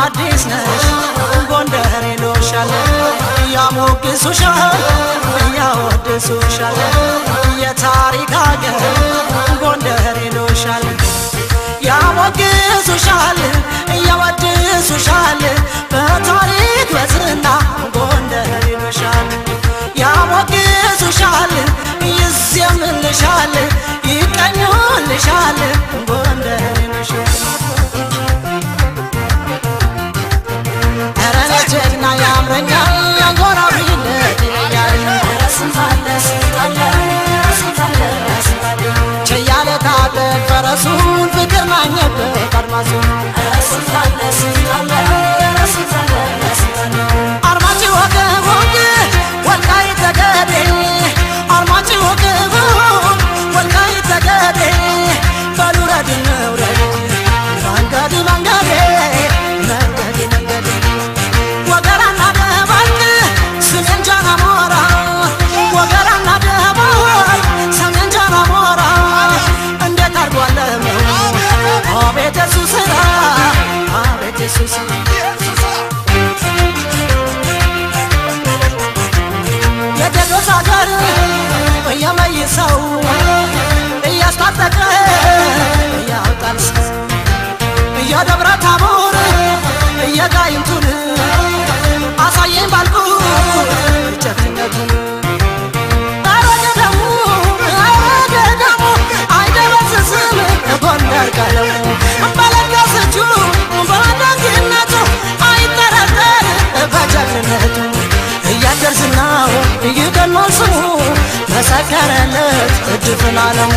አዲስ ነሽ ጎንደር ይሉሻል፣ ያሞግሱሻል ያወድሱሻል፣ የታሪክ አገር ጎንደር ይሉሻል፣ ያሞግሱሻል ያወድሱሻል፣ በታሪክ በዝና ጎንደር ይሉሻል፣ ያሞግሱሻል ይዜምልሻል ይቀኙልሻል ጎንደር ይሉሻል። ኧረ እኔ ጀግና ያምረኛል አንጎራቢነት ይለኛል፣ ቸያለ ታጠቅ ፈረሱን ፍቅር ናኘበት አድማሱን። አርማጭሆ ወግ ወልቃይት ጠገዴ፣ አርማጭሆ ወልቃይት ጠገዴ፣ በሉረድ እንውረድ መንገድ መንገዴ መንገድ መንገዴ፣ ወገራና ደባርቅ ሰሜን ጃናሞራ፣ ወገራና ደባርቅ ሰሜን ጃናሞራ፣ እንዴት አድርጎ አለመው አቤት የሱ ስራ አቤት የሱ ስራ። የቴዎድሮስ ሀገር እየመይሰው እያስታጠቀ እያወጣል ሰው፣ እየደብረ ታቦር እየጋይንቱን አሳየኝ ባልኩ ጀግንነቱን። ኧረ ገዳሙ ኧረ ገዳሙ አይደበዝዝም ጎንደር ቀለሙ፣ በለገሰ እጁ በደግነቱ አይጠረጠር በጀግንነቱ፣ እያደር ዝናው ይገናል ስሙ መሰከረለት ድፍን ዓለሙ።